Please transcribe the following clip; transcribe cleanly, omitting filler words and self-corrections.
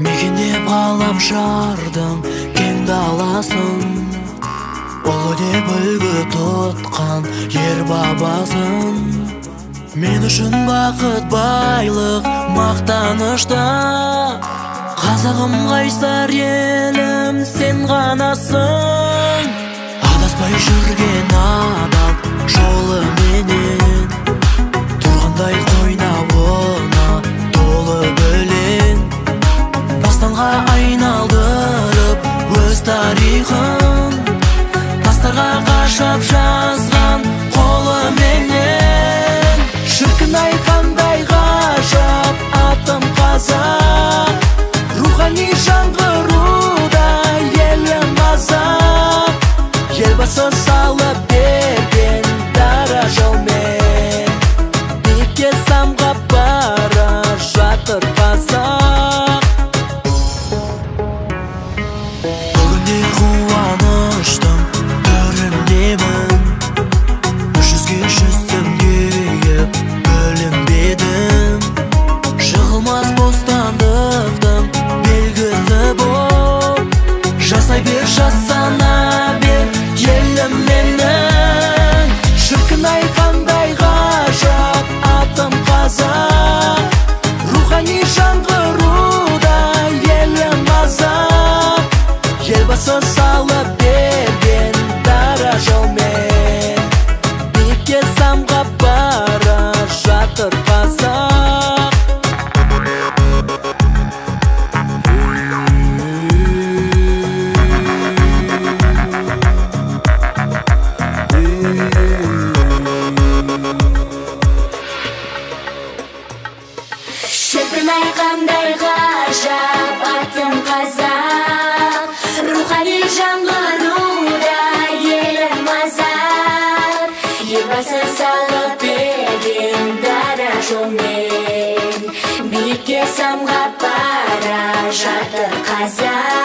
Мекендеп ғаламшардың кең даласын, ұлы деп үлгі тұтқан ер бабасын. Мен үшін бақыт, байлық, мақтанышта, қазағым, қайсар елім, сен ғанасың. Адаспай жүрген адал жолыменен, тұрғандай қойнауына толы білен. Дастанға айналдырып өз тарихын, тастарға қашап жазған қолыменен. Шіркін-ай, қандай ғажап атым қазақ, рухани жаңғыруда елім азат. Елбасы салып берген дара жолмен, биікке самғап бара жатыр қазақ. Бүгінде қуаныштың төріндемін, жүзге жүзім күйіп бөлінбедім. Жығылмас бостандықтың белгісі бол, жасай бер, жасана бер, елім менің. Шіркін-ай, қандай ғажап атым қазақ, рухани жаңғыруда елім азат. Елбасы салып берген дара жолмен, биікке самғап бара жатыр қазақ. Шіркін-ай, қандай ғажап атым қазақ, рухани жаңғыруда елім азат. Елбасы салып берген дара жолмен, биікке самғап бара жатыр қазақ.